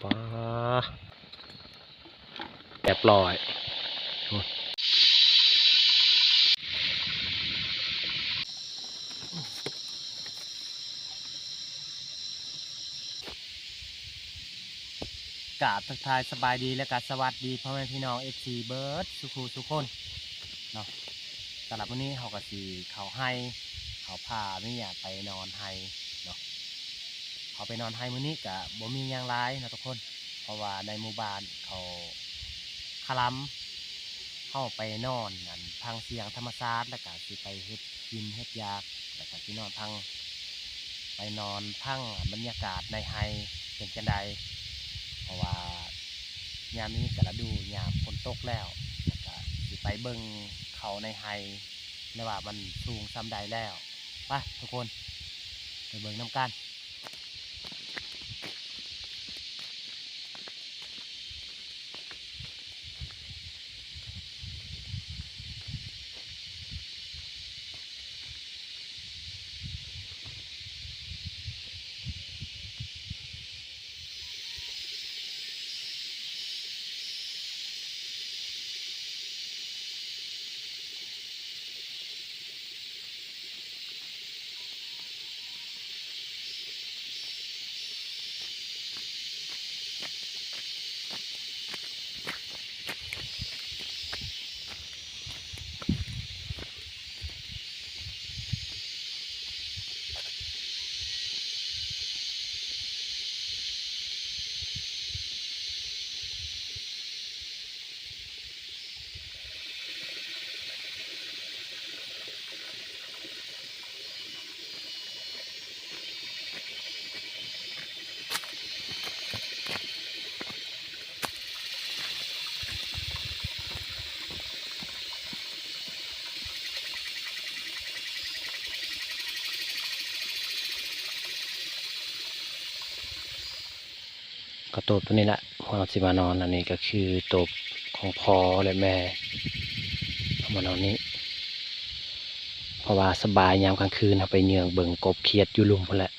ປາ ຮຽບຮ້ອຍ. ກາບທັກທາຍສະບາຍດີ ແລະກະສະຫວັດດີພໍ່ແມ່ພີ່ນ້ອງ ເອັຟຊີ ເບິດສູ່ຜູ້ສູ່ຄົນເນາະ. ສຳລັບມື້ນີ້ເຮົາກະຊິເຂົ້າໄຮ່ ເຮົາພາເມຍໄປນອນໄຮ່ເນາະ. ເຮົາໄປນອນໄຮ່ມື້ນີ້ກະບໍ່ມີຫຍັງຫຼາຍເນາະທຸກຄົນ ເພາະວ່າໃນໝູ່ບ້ານເຂົາຄະລຳ ເຮົາໄປນອນ ອັນ ຟັງສຽງທຳມະຊາດ ແລ້ວກະຊິໄປເຮັດກິນເຮັດຢາກ ແລ້ວກະຊິນອນຟັງ ໄປນອນຟັງບັນຍາກາດໃນໄຮ່ເປັນຈັ່ງໃດ ເພາະວ່າຍາມນີ້ກະລະດູຍາມຝົນຕົກແລ້ວ ແລ້ວກະຊິໄປເບິ່ງເຂົ້າໃນໄຮ່ ແລະວ່າມັນສູງສ່ຳໃດແລ້ວ. ໄປທຸກຄົນ ໄປເບິ່ງນຳກັນ. ກະໂຕບໂຕນີ້ແຫຼະ ພວກເຮົາຊິມານອນ. ອັນນີ້ກະຄືໂຕບຂອງພໍ່ ແລະ ແມ່ ເຮົາມານອນນີ້ ເພາະວ່າສະບາຍ ຍາມກາງຄືນເຮົາໄປເຫຍື່ອງເບິ່ງກົບຂຽດຢູ່ລຸ່ມພຸ້ນແຫຼະ.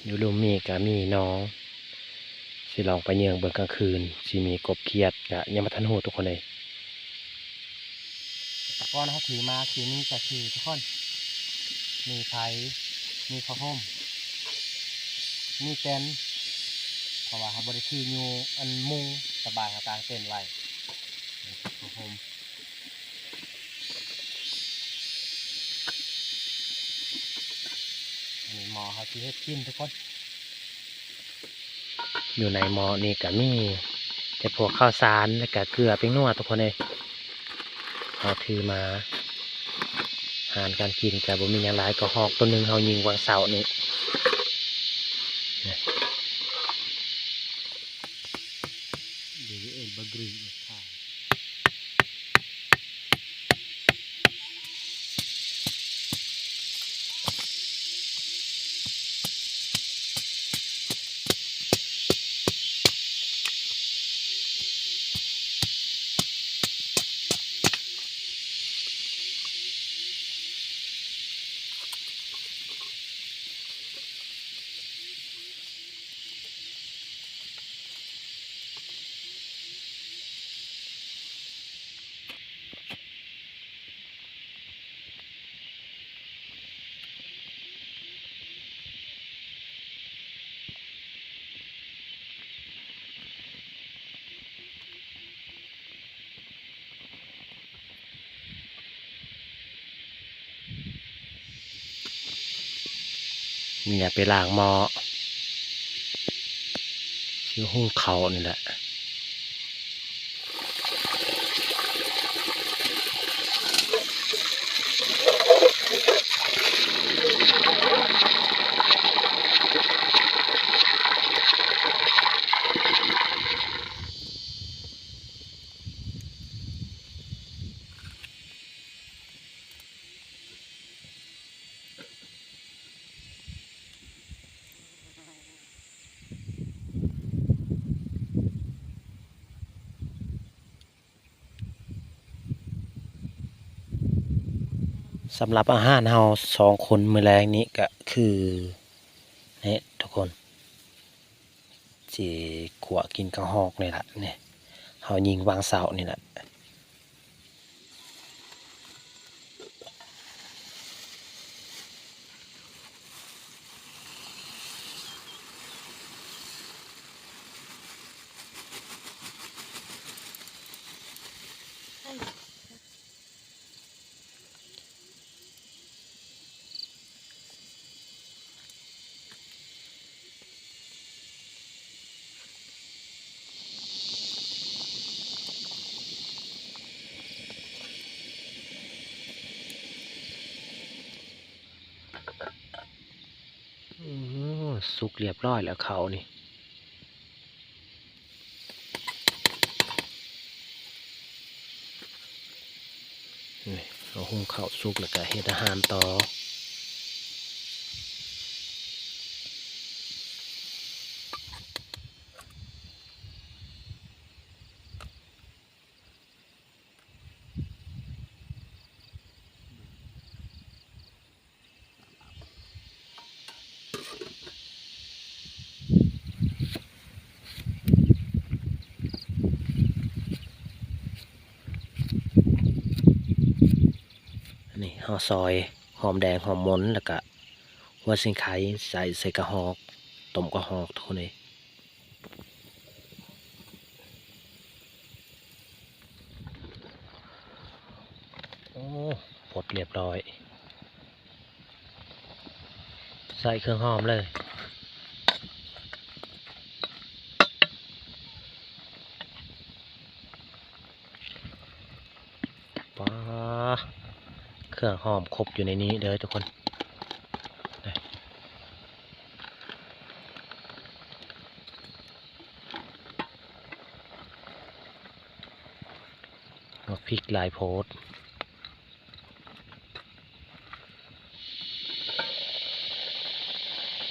ຢູ່ລຸ່ມນີ້ກະມີໜອງ ຊິລອງໄປເຫຍື່ອງເບິ່ງກາງຄືນ ຊິມີກົບຂຽດ ກະຍັງບໍ່ທັນຮູ້ທຸກຄົນເອີຍ. ອຸປະກອນເຮົາຖືມາຄືນນີ້ກະຄື ທຸກຄົນ ມີໄຟ ມີຜ້າຫົ່ມ ມີເຕັນ ເພາະວ່າເຮົາບໍ່ໄດ້ຖືຢູ່ອັນມຸງ ສະບາຍເຮົາກາງເຕັນໄວ້ ມີຜ້າຫົ່ມ. ອັນນີ້ໝໍ້ເຮົາຊິເຮັດກິນທຸກຄົນ. ຢູ່ໃນໝໍ້ນີ້ກະມີແຕ່ພວກເຂົ້າສານ ແລະກະເກືອ ແປ້ງນົວ ທຸກຄົນເອີຍ. ເຮົາຖືມາ ອາຫານການກິນກະບໍ່ມີຫຍັງຫຼາຍ ກະຮອກໂຕໜຶ່ງເຮົາຍິງຫວ່າງເຊົ້ານີ້. ເມຍໄປລ້າງໝໍ້ ຊິຫຸງເຂົ້ານີ້ແຫຼະ. ສຳລັບອາຫານເຮົາສອງຄົນມື້ແລງນີ້ກະຄື ນີ້ທຸກຄົນ ຊິຂົ້ວກິນກະຮອກນີ້ລະ ນີ້ ເຮົາຍິງຫວ່າງເຊົ້ານີ້ລະ. ໂອ້ ສຸກລຽບຮ້ອຍແລ້ວເຂົ້ານີ້. ນີ້ ເຮົາຫຸ້ງເຂົ້າສຸກແລ້ວກະເຮັດອາຫານຕໍ່. ນີ້ເຮົາຊອຍຫອມແດງ ຫອມມົນ ແລ້ວກະຫົວສີໄຄ ໃສ່ ໃສ່ກະຮອກ ຕົ້ມກະຮອກທຸກຄົນເອີຍ. ໂອ້ ປົດລຽບຮ້ອຍ ໃສ່ເຄື່ອງຫອມເລີຍ. ປາ ເຄື່ອງຫອມຄົບຢູ່ໃນນີ້ເດີທຸກຄົນ. ບັກພິກຫຼາຍໂພດ.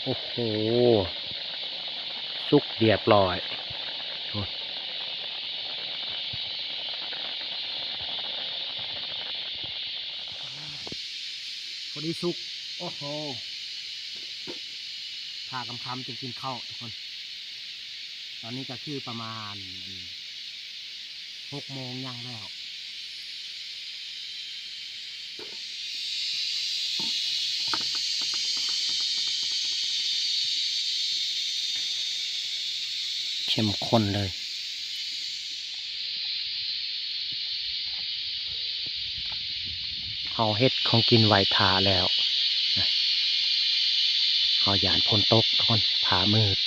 ໂອ້ໂຫ ສຸກລຽບຮ້ອຍ. ໂອ້ ພໍດີສຸກ. ໂອ້ໂຫ ຖ້າຄ່ຳໆ ຈຶ່ງກິນເຂົ້າທຸກຄົນ. ຕອນນີ້ກະຄືປະມານ ຫົກໂມງຍ່າງແລ້ວ. ເຂັ້ມຂຸ້ນເລີຍ. ເຮົາເຮັດຂອງກິນໄວ້ຖ້າແລ້ວ. ເຮົາຢ້ານຝົນຕົກທຸກຄົນ ຟ້າມືດ.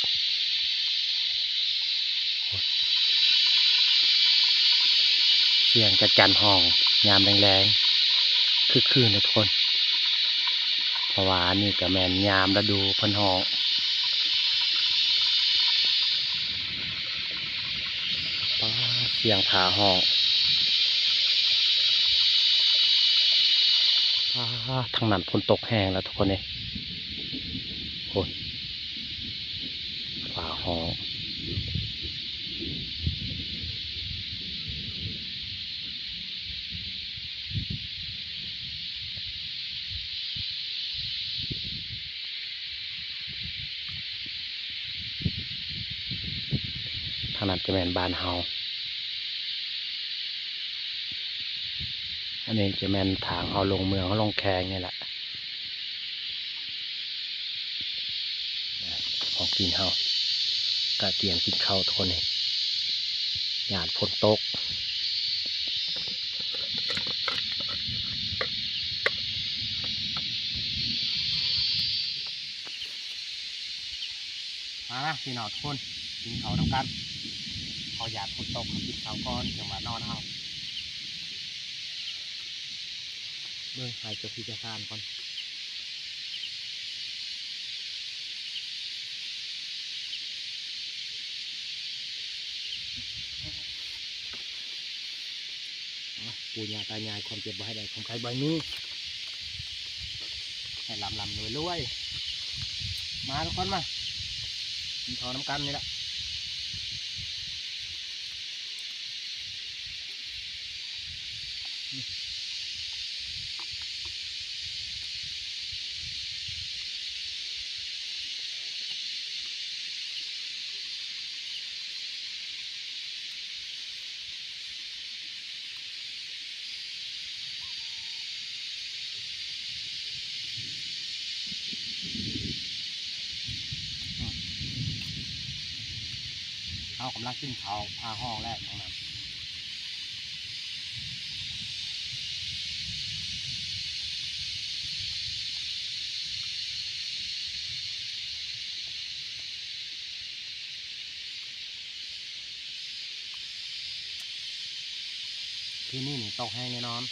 ສຽງຈັກຈັ່ນຮ້ອງຍາມແລງໆ ຄຶກຄື້ນເດ້ທຸກຄົນ ເພາະວ່າອັນນີ້ກະແມ່ນຍາມລະດູເພິ່ນຮ້ອງ. ປາ ສຽງຟ້າຮ້ອງ. ປາ ທາງນັ້ນຝົນຕົກແຮງແລ້ວທຸກຄົນເອີຍ. ໂອ້ຍ ຟ້າຮ້ອງ. ທາງນັ້ນຈະແມ່ນບ້ານເຮົາ. ອັນນີ້ຈະແມ່ນທາງເຮົາລົງເມືອງ ເຮົາລົງແຂວງນີ້ແຫຼະ. ຂອງກິນເຮົາກະກຽມກິນເຂົ້າທຸກຄົນເອີຍ ຢ້ານຝົນຕົກ. ມາພີ່ນ້ອງທຸກຄົນ ກິນເຂົ້ານຳກັນ. ເຮົາຢ້ານຝົນຕົກ ເຮົາກິນເຂົ້າກ່ອນ ຈັ່ງວ່ານອນເອົາ. ເບິ່ງໃຫ້ເຈົ້າທີ່ເຈົ້າທານກ່ອນ. ອ່ະ ປູ່ຍ່າຕາຍາຍ ຄວາມເຈັບບໍ່ໃຫ້ໄດ້ ຄວາມໄຂ້ບໍ່ໃຫ້ມີ ໃຫ້ລ່ຳໆລວຍໆ. ມາທຸກຄົນມາ ກິນເຂົ້ານຳກັນນີ້ລະ. ເຮົາກຳລັງກິນເຂົ້າ ພາຫ້ອງແລກຂອງມັນ. ຄືນນີ້ນີ້ຕົກແຮງແນ່ນອນ.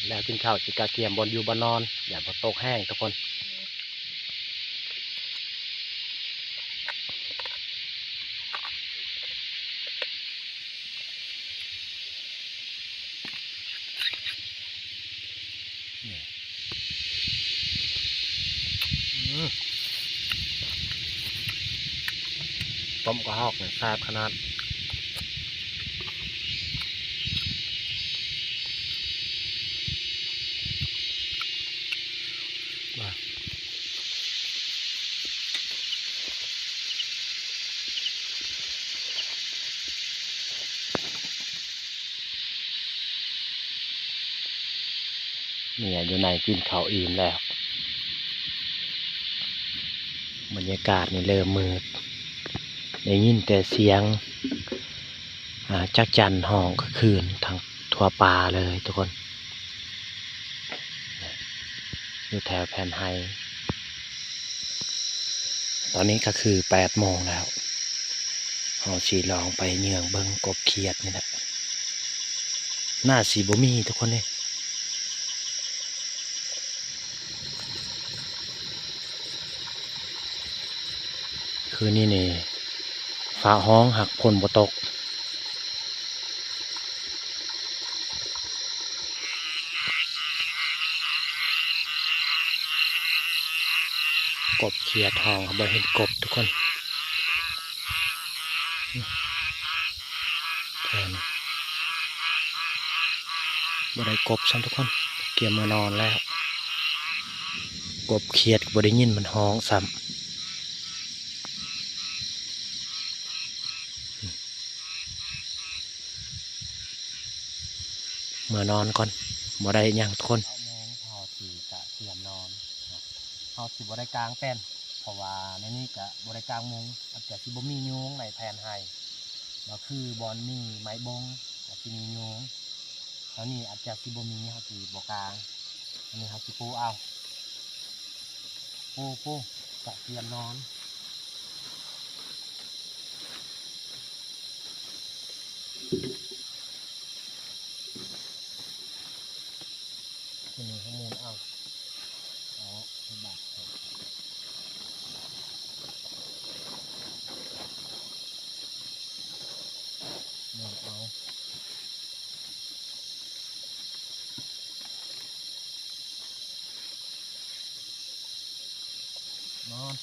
ແລ້ວກິນເຂົ້າຊິກະກຽມບ່ອນຢູ່ບ່ອນນອນ ຢ້ານບໍ່ຕົກແຮງທຸກຄົນ. ຕົ້ມກະຮອກນີ້ແຊບຂະໜາດ. ເມຍຢູ່ໃນກິນເຂົ້າອີ່ມແລ້ວ. ບັນຍາກາດນີ້ເລີ່ມມືດ ໄດ້ຍິນແຕ່ສຽງ ອາ ຈັກຈັ່ນຮ້ອງກະຄືນທັງທົ່ວປ່າເລີຍທຸກຄົນ ຢູ່ແຖວແຜ່ນໄຮ. ຕອນນີ້ກະຄືແປດໂມງແລ້ວ ເຮົາຊິລອງໄປເຫຍື່ອງເບິ່ງກົບຂຽດນີ້ແຫຼະ ໜ້າຊິບໍ່ມີທຸກຄົນເອີຍ. ຄືນນີ້ນີ້ຟ້າຮ້ອງຫາກຝົນບໍ່ຕົກ. ກົບຂຽດຮ້ອງ ບໍ່ເຫັນກົບທຸກຄົນ. ແຖວນີ້ບໍ່ໄດ້ກົບຊ້ຳທຸກຄົນ ກຽມເມືອນອນແລ້ວ. ກົບຂຽດກະບໍ່ໄດ້ຍິນມັນຮ້ອງຊ້ຳ. ເມືອນອນກ່ອນ ບໍ່ໄດ້ຫຍັງທຸກຄົນ. ເກົ້າໂມງ ເຮົາຊິກະກຽມນອນເນາະ ເຮົາຊິບໍ່ໄດ້ກາງເຕັນ ເພາະວ່າໃນນີ້ກະບໍ່ໄດ້ກາງມຸງ ອາດຈະຊິບໍ່ມີຍຸງໃນແຜ່ນໄຮ ແລ້ວຄືບ່ອນມີໄມ້ບົງອາດຊິມີຍຸງ. ແຖວນີ້ອາດຈະຊິບໍ່ມີ ເຮົາຊິບໍ່ກາງ ອັນນີ້ເຮົາຊິປູເອົາ ປູ ປູ ກະກຽມນອນ. ທີນີ້ເຮົາໝູນເອົາ ເອົາໃຫ້ບາດ ໝູນເອົາ. ນອນ.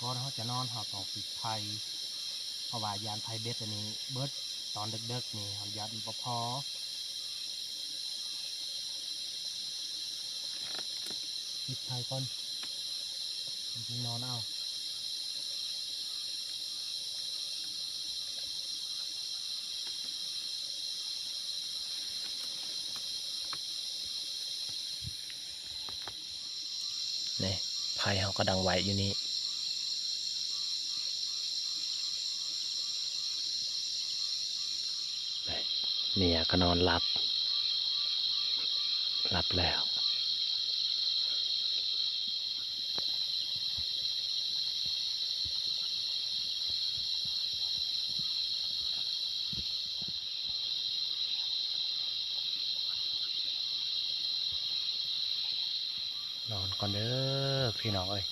ກ່ອນເຮົາຈະນອນ ເຮົາຕ້ອງປິດໄຟ ເພາະວ່າຢ້ານໄຟເບັດອັນນີ້ເບິດ ຕອນເດິກໆນີ້ເຮົາຢ້ານບໍ່ພໍ. ປິດໄຟກ່ອນ ມັນຊິນອນເອົາ. ນີ້ ໄຟເຮົາກະດັງໄວ້ຢູ່ນີ້ ເມຍກະນອນຫຼັບ ຫຼັບແລ້ວ. ນອນກ່ອນເດີພີ່ນ້ອງເອີຍ.